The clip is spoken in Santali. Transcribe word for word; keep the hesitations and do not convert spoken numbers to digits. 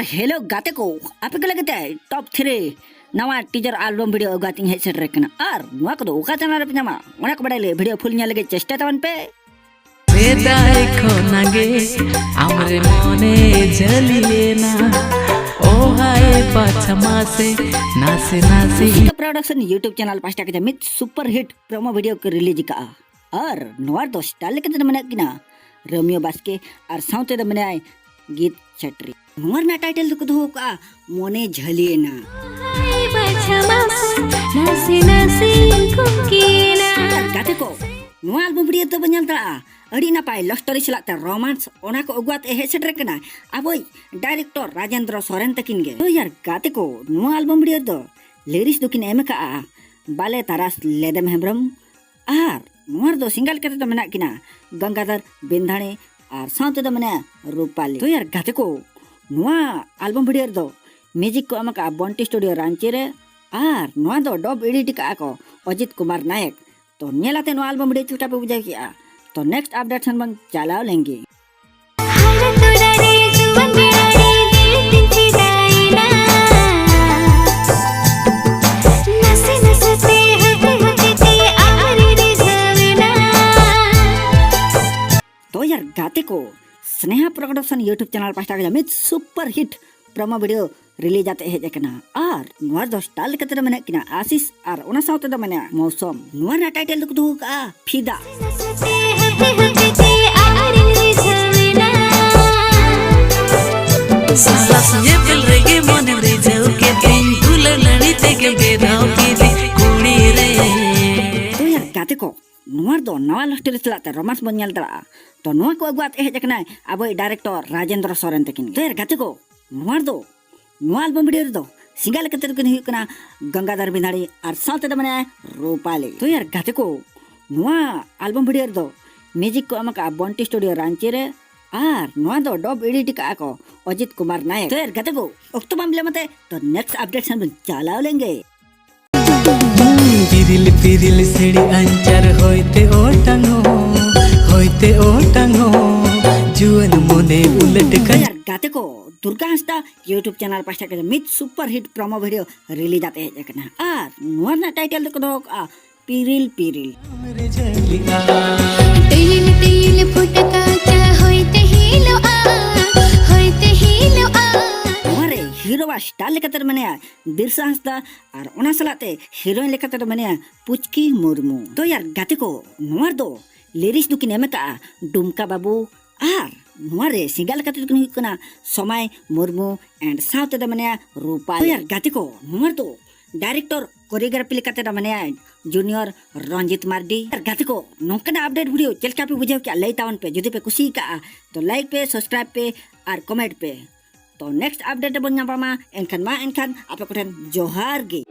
ᱦᱮᱞᱳ ᱜᱟᱛᱮ ᱠᱚ, ᱟᱯᱮ ᱠᱚ ᱞᱟᱹᱜᱤᱫ ᱛᱮ ᱴᱚᱯ ᱛᱷᱨᱤ ᱱᱟᱣᱟ ᱴᱤᱡᱟᱨ ᱟᱞᱵᱚᱢ ᱵᱷᱤᱰᱤᱭᱳ ᱟᱹᱜᱩ ᱠᱟᱛᱮᱧ ᱦᱮᱡ ᱥᱮᱴᱮᱨ ᱟᱠᱟᱱᱟ᱾ ᱟᱨ ᱱᱚᱣᱟ ᱠᱚᱫᱚ ᱚᱠᱟ ᱪᱮᱱᱮᱞ ᱨᱮᱯᱮ ᱧᱟᱢᱟ, ᱚᱱᱟ ᱠᱚ ᱵᱟᱰᱟᱭ ᱞᱟᱹᱜᱤᱫ ᱵᱷᱤᱰᱤᱭᱳ ᱯᱷᱩᱞ ᱧᱮᱞ ᱞᱟᱹᱜᱤᱫ ᱪᱮᱥᱴᱟᱭ ᱛᱟᱵᱚᱱ ᱯᱮ᱾ ᱥᱮᱫᱟᱭ ᱠᱷᱚᱱᱟᱜ ᱜᱮ ᱟᱢᱨᱮ ᱢᱚᱱᱮ ᱡᱷᱟᱹᱞᱤ ᱞᱮᱱᱟ, ᱳ ᱦᱟᱭ ᱵᱟᱪᱷᱟ ᱢᱟᱥᱮ ᱱᱟᱥᱮ ᱱᱟᱥᱮ᱾ ᱨᱩᱥᱤᱠᱟ ᱯᱨᱚᱰᱟᱠᱥᱚᱱ ᱭᱩᱴᱩᱵ ᱪᱮᱱᱮᱞ ᱯᱟᱦᱴᱟ ᱠᱟᱛᱮ ᱢᱤᱫ ᱥᱩᱯᱟᱨ ᱦᱤᱴ ᱯᱨᱳᱢᱳ ᱵᱷᱤᱰᱤᱭᱳ ᱠᱚ ᱨᱤᱞᱤᱡᱽ ᱟᱠᱟᱫᱼᱟ᱾ ᱟᱨ ᱱᱚᱣᱟ ᱨᱮᱫᱚ ᱥᱴᱟᱨ ᱞᱮᱠᱟᱛᱮ ᱫᱚ ᱢᱮᱱᱟᱜ ᱠᱤᱱᱟ ᱨᱳᱢᱤᱭᱳ ᱵᱟᱥᱠᱮ ᱟᱨ ᱥᱟᱶᱛᱮ ᱫᱚ ᱢᱮᱱᱟᱭ ᱜᱤᱛ ᱪᱷᱟᱴᱨᱤ᱾ ᱱᱚᱣᱟ ᱨᱮᱱᱟᱜ ᱴᱟᱭᱴᱮᱞ ᱫᱚᱠᱚ ᱫᱚᱦᱚ ᱠᱟᱜᱼᱟ ᱢᱚᱱᱮ ᱡᱷᱟᱹᱞᱤᱭᱮᱱᱟ᱾ ᱦᱟᱭ ᱵᱟᱪᱷᱟ ᱢᱟᱥᱮ ᱱᱟᱥᱮ ᱱᱟᱥᱮ ᱠᱩᱠᱤᱭᱮᱱᱟ᱾ ᱜᱟᱛᱮ ᱠᱚ, ᱱᱚᱣᱟ ᱟᱞᱵᱚᱢ ᱵᱷᱤᱰᱤᱭᱳ ᱫᱚ ᱵᱚᱱ ᱧᱮᱞ ᱫᱟᱲᱮᱭᱟᱜᱼᱟ ᱟᱹᱰᱤ ᱱᱟᱯᱟᱭ ᱞᱟᱵᱷ ᱥᱴᱳᱨᱤ ᱥᱟᱞᱟᱜ ᱛᱮ ᱨᱳᱢᱟᱱᱥ, ᱚᱱᱟ ᱠᱚ ᱟᱹᱜᱩᱣᱟᱛᱮ ᱦᱮᱡ ᱥᱮᱴᱮᱨ ᱠᱟᱱᱟ ᱟᱵᱚᱭᱤᱡ ᱰᱟᱭᱨᱮᱠᱴᱚᱨ ᱨᱟᱡᱮᱱᱫᱨᱚ ᱥᱚᱨᱮᱱ ᱛᱟᱹᱠᱤᱱ ᱜᱮ᱾ ᱛᱚ ᱭᱟᱨ ᱜᱟᱛᱮ ᱠᱚ, ᱱᱚᱣᱟ ᱟᱞᱵᱚᱢ ᱵᱷᱤᱰᱤᱭᱳ ᱨᱮᱫᱚ ᱞᱤᱨᱤᱠᱥ ᱫᱚᱠᱤᱱ ᱮᱢ ᱟᱠᱟᱜᱼᱟ ᱵᱟᱞᱮ ᱛᱟᱨᱟᱥ ᱞᱮᱫᱮᱢ ᱦᱮᱢᱵᱨᱚᱢ᱾ ᱟᱨ ᱱᱚᱣᱟ ᱨᱮᱫᱚ ᱥᱤᱝᱜᱟᱨ ᱞᱮᱠᱟᱛᱮ ᱫᱚ ᱢᱮᱱᱟᱜ ᱠᱤᱱᱟ ᱜᱚᱝᱜᱟᱫᱷᱚᱨ ᱵᱤᱱᱫᱷᱟᱱᱤ ᱟᱨ ᱥᱟᱶᱛᱮ ᱫᱚ ᱢᱮᱱᱟᱭᱟ ᱨᱩᱯᱟᱞᱤ᱾ ᱛᱚ ᱭᱟᱨ ᱜᱟᱛᱮ ᱠᱚ, ᱱᱚᱣᱟ ᱟᱞᱵᱚᱢ ᱵᱷᱤᱰᱤᱭᱳ ᱨᱮᱫᱚ ᱢᱤᱣᱡᱤᱠ ᱠᱚ ᱮᱢ ᱟᱠᱟᱜᱼᱟ ᱵᱚᱱᱴᱤ ᱥᱴᱩᱰᱤᱭᱳ ᱨᱟᱺᱪᱤ ᱨᱮ᱾ ᱟᱨ ᱱᱚᱣᱟ ᱫᱚ ᱰᱚᱵ ᱮᱰᱤᱴ ᱟᱠᱟᱜᱼᱟ ᱠᱚ ᱚᱡᱤᱛ ᱠᱩᱢᱟᱨ ᱱᱟᱭᱮᱠ᱾ ᱛᱚ ᱧᱮᱞ ᱟᱛᱮ ᱱᱚᱣᱟ ᱟᱞᱵᱚᱢ ᱵᱷᱤᱰᱤᱭᱳ ᱪᱮᱫ ᱞᱮᱠᱟ ᱯᱮ ᱵᱩᱡᱷᱟᱹᱣ ᱠᱮᱜᱼᱟ? ᱛᱚ ᱱᱮᱠᱥᱴ ᱟᱯᱰᱮᱴ ᱥᱮᱱ ᱵᱚᱱ ᱪᱟᱞᱟᱣ ᱞᱮᱱ ᱜᱮ᱾ ᱦᱟᱨᱟ ᱛᱚᱨᱟ ᱨᱮ ᱡᱩᱣᱟᱹᱱ ᱵᱮᱲᱟ ᱨᱮ ᱫᱤᱞ ᱛᱤᱧ ᱯᱷᱤᱫᱟᱭᱮᱱᱟ᱾ ᱱᱟᱥᱮ ᱱᱟᱥᱮ ᱛᱮ ᱦᱟᱹᱴᱤ ᱦᱟᱹᱴᱤ ᱛᱮ ᱟᱢᱨᱮ ᱨᱤᱡᱷᱟᱹᱣᱮᱱᱟ᱾ ᱛᱚ ᱭᱟᱨ ᱜᱟᱛᱮ ᱠᱚ, ᱥᱱᱮᱦᱟ ᱯᱨᱚᱰᱟᱠᱥᱚᱱ ᱭᱩᱴᱩᱵ ᱪᱮᱱᱮᱞ ᱯᱟᱦᱴᱟ ᱠᱷᱚᱱ ᱢᱤᱫ super hit promo video release ᱟᱛᱮ ᱦᱮᱡ ᱟᱠᱟᱱᱟ᱾ ᱟᱨ ᱱᱚᱣᱟ ᱨᱮᱫᱚ ᱥᱴᱟᱨ ᱞᱮᱠᱟᱛᱮ ᱫᱚ ᱢᱮᱱᱟᱜ ᱠᱤᱱᱟ ᱟᱥᱤᱥ ᱟᱨ ᱚᱱᱟ ᱥᱟᱶᱛᱮ ᱫᱚ ᱢᱮᱱᱟᱭᱟ ᱢᱳᱣᱥᱚᱢ᱾ ᱱᱚᱣᱟ ᱨᱮᱱᱟᱜ ᱴᱟᱭᱴᱮᱞ ᱫᱚᱠᱚ ᱫᱚᱦᱚ ᱠᱟᱜᱼᱟ ᱯᱷᱤᱫᱟ᱾ ᱱᱟᱥᱮ ᱱᱟᱥᱮ ᱛᱮ ᱦᱟᱹᱴᱤ ᱦᱟᱹᱴᱤ ᱛᱮ ᱟᱢᱨᱮ ᱨᱤᱡᱷᱟᱹᱣᱮᱱᱟ᱾ ᱥᱟᱦᱟᱥ ᱧᱮᱯᱮᱞ ᱨᱮᱜᱮ ᱢᱚᱱᱮ ᱨᱤᱡᱷᱟᱹᱣ ᱠᱮᱫᱤᱧ, ᱫᱩᱞᱟᱹᱲ ᱱᱟᱹᱲᱤ ᱛᱮᱜᱮ ᱵᱮᱫᱷᱟᱣ ᱠᱮᱫᱤᱧ ᱠᱩᱲᱤ ᱨᱮ᱾ ᱛᱚ ᱭᱟᱨ ᱜᱟᱛᱮ ᱠᱚ, ᱱᱚᱣᱟ ᱨᱮᱫᱚ ᱱᱟᱣᱟ ᱞᱟᱵᱷ ᱥᱴᱳᱨᱤ ᱥᱟᱞᱟᱜ ᱛᱮ ᱨᱳᱢᱟᱱᱥ ᱵᱚᱱ ᱧᱮᱞ ᱫᱟᱲᱮᱭᱟᱜᱼᱟ᱾ ᱛᱚ ᱱᱚᱣᱟ ᱠᱚ ᱟᱹᱜᱩᱣᱟᱛᱮ ᱦᱮᱡ ᱟᱠᱟᱱᱟᱭ ᱟᱵᱚᱭᱤᱡ ᱰᱟᱭᱨᱮᱠᱴᱚᱨ ᱨᱟᱡᱮᱱᱫᱨᱚ ᱥᱚᱨᱮᱱ ᱛᱟᱹᱠᱤᱱ᱾ ᱛᱚ ᱭᱟᱨ ᱜᱟᱛᱮ ᱠᱚ, ᱱᱚᱣᱟ ᱨᱮᱫᱚ, ᱱᱚᱣᱟ ᱟᱞᱵᱚᱢ ᱵᱷᱤᱰᱤᱭᱳ ᱨᱮᱫᱚ ᱥᱤᱝᱜᱟᱨ ᱞᱮᱠᱟᱛᱮ ᱫᱚᱠᱤᱱ ᱦᱩᱭᱩᱜ ᱠᱟᱱᱟ ᱜᱚᱝᱜᱟᱫᱷᱚᱨ ᱵᱤᱱᱫᱷᱟᱱᱤ ᱟᱨ ᱥᱟᱶᱛᱮ ᱫᱚ ᱢᱮᱱᱟᱭᱟ ᱨᱩᱯᱟᱞᱤ᱾ ᱛᱚ ᱭᱟᱨ ᱜᱟᱛᱮ ᱠᱚ, ᱱᱚᱣᱟ ᱟᱞᱵᱚᱢ ᱵᱷᱤᱰᱤᱭᱳ ᱨᱮᱫᱚ ᱢᱤᱣᱡᱤᱠ ᱠᱚ ᱮᱢ ᱟᱠᱟᱫᱼᱟ ᱵᱚᱱᱴᱤ ᱥᱴᱩᱰᱤᱭᱳ ᱨᱟᱺᱪᱤ ᱨᱮ᱾ ᱟᱨ ᱱᱚᱣᱟ ᱫᱚ ᱰᱚᱵ ᱮᱰᱤᱴ ᱟᱠᱟᱫᱼᱟ ᱠᱚ ᱚᱡᱤᱛ ᱠᱩᱢᱟᱨ ᱱᱟᱭᱮᱠ᱾ ᱛᱚ ᱭᱟᱨ ᱜᱟᱛᱮ ᱠᱚ, ᱚᱠᱛᱚ ᱵᱟᱝ ᱵᱤᱞᱚᱢ ᱟᱛᱮ ᱛᱚ ᱱᱮᱠᱥᱴ ᱟᱯᱰᱮᱴ ᱥᱮᱱ ᱵᱚᱱ ᱪᱟᱞᱟᱣ ᱞᱮᱱ ᱜᱮ᱾ ᱯᱤᱨᱤᱞ ᱯᱤᱨᱤᱞ ᱥᱤᱲᱤ ᱟᱧᱪᱟᱨ ᱦᱚᱭᱛᱮ ᱚᱴᱟᱝᱚᱜ, ᱦᱚᱭᱛᱮ ᱚᱴᱟᱝᱚᱜ, ᱡᱩᱣᱟᱹᱱ ᱢᱚᱱᱮ ᱩᱞᱟᱹᱴ ᱠᱟᱧ ᱭᱟᱨ ᱜᱟᱛᱮ ᱠᱚ, ᱫᱩᱨᱜᱟ ᱦᱟᱸᱥᱫᱟ YouTube ᱪᱮᱱᱮᱞ ᱯᱟᱦᱴᱟ ᱠᱟᱛᱮ ᱢᱤᱫ super hit promo video release ᱟᱛᱮ ᱦᱮᱡ ᱟᱠᱟᱱᱟ᱾ ᱟᱨ ᱱᱚᱣᱟ ᱨᱮᱱᱟᱜ ᱴᱟᱭᱴᱮᱞ ᱫᱚᱠᱚ ᱫᱚᱦᱚ ᱠᱟᱜᱼᱟ ᱯᱤᱨᱤᱞ ᱯᱤᱨᱤᱞ᱾ ᱛᱤᱞ ᱛᱤᱞ ᱯᱷᱩᱴᱠᱟ ᱪᱟ ᱦᱚᱭᱛᱮ ᱦᱤᱞᱚᱜᱼᱟ, ᱦᱚᱭᱛᱮ ᱦᱤᱞᱚᱜᱼᱟ᱾ ᱱᱚᱣᱟ ᱨᱮ ᱦᱤᱨᱳ ᱟᱨ ᱥᱴᱟᱨ ᱞᱮᱠᱟᱛᱮ ᱢᱮᱱᱟᱭᱟ ᱵᱤᱨᱥᱟ ᱦᱟᱸᱥᱫᱟ, ᱟᱨ ᱚᱱᱟ ᱥᱟᱞᱟᱜ ᱛᱮ ᱦᱤᱨᱳᱭᱤᱱ ᱞᱮᱠᱟᱛᱮ ᱫᱚ ᱢᱮᱱᱟᱭᱟ ᱯᱩᱪᱠᱤ ᱢᱩᱨᱢᱩ᱾ ᱛᱚ ᱭᱟᱨ ᱜᱟᱛᱮ ᱠᱚ, ᱱᱚᱣᱟ ᱨᱮᱫᱚ ᱞᱤᱨᱤᱠᱥ ᱫᱚᱠᱤᱱ ᱮᱢ ᱟᱠᱟᱜᱼᱟ ᱰᱩᱢᱠᱟ ᱵᱟᱹᱵᱩ, ᱟᱨ ᱱᱚᱣᱟ ᱨᱮ ᱥᱤᱝᱜᱟᱨ ᱞᱮᱠᱟᱛᱮ ᱫᱚᱠᱤᱱ ᱦᱩᱭᱩᱜ ᱠᱟᱱᱟ ᱥᱚᱢᱟᱭ ᱢᱩᱨᱢᱩ and ᱥᱟᱶᱛᱮ ᱫᱚ ᱢᱮᱱᱟᱭᱟ ᱨᱩᱯᱟᱭ᱾ ᱛᱚ ᱭᱟᱨ ᱜᱟᱛᱮ ᱠᱚ, ᱱᱚᱣᱟ ᱨᱮᱫᱚ ᱰᱟᱭᱨᱮᱠᱴᱚᱨ ᱠᱳᱨᱤᱭᱳᱜᱨᱟᱯᱷᱤ ᱞᱮᱠᱟᱛᱮ ᱫᱚ ᱢᱮᱱᱟᱭᱟ ᱡᱩᱱᱤᱭᱚᱨ ᱨᱚᱧᱡᱤᱛ ᱢᱟᱨᱰᱤ᱾ ᱟᱨ ᱜᱟᱛᱮ ᱠᱚ, ᱱᱚᱝᱠᱟᱱᱟᱜ ᱟᱯᱰᱮᱴ ᱵᱷᱤᱰᱤᱭᱳ ᱪᱮᱫ ᱞᱮᱠᱟ ᱯᱮ ᱵᱩᱡᱷᱟᱹᱣ ᱠᱮᱜᱼᱟ ᱞᱟᱹᱭ ᱛᱟᱵᱚᱱ ᱯᱮ᱾ ᱡᱩᱫᱤ ᱯᱮ ᱠᱩᱥᱤ ᱟᱠᱟᱜᱼᱟ ᱛᱚ ᱞᱟᱭᱤᱠ ᱯᱮ, ᱥᱟᱵᱥᱠᱨᱟᱭᱤᱵ ᱯᱮ ᱟᱨ ᱠᱚᱢᱮᱱᱴ ᱯᱮ᱾ ᱛᱚ ᱱᱮᱠᱥᱴ ᱟᱯᱰᱮᱴ ᱨᱮᱵᱚᱱ ᱧᱟᱯᱟᱢᱟ᱾ ᱮᱱᱠᱷᱟᱱ ᱢᱟ ᱮᱱᱠᱷᱟᱱ ᱟᱯᱮ ᱠᱚᱴᱷᱮᱱ ᱡᱚᱦᱟᱨ ᱜᱮ᱾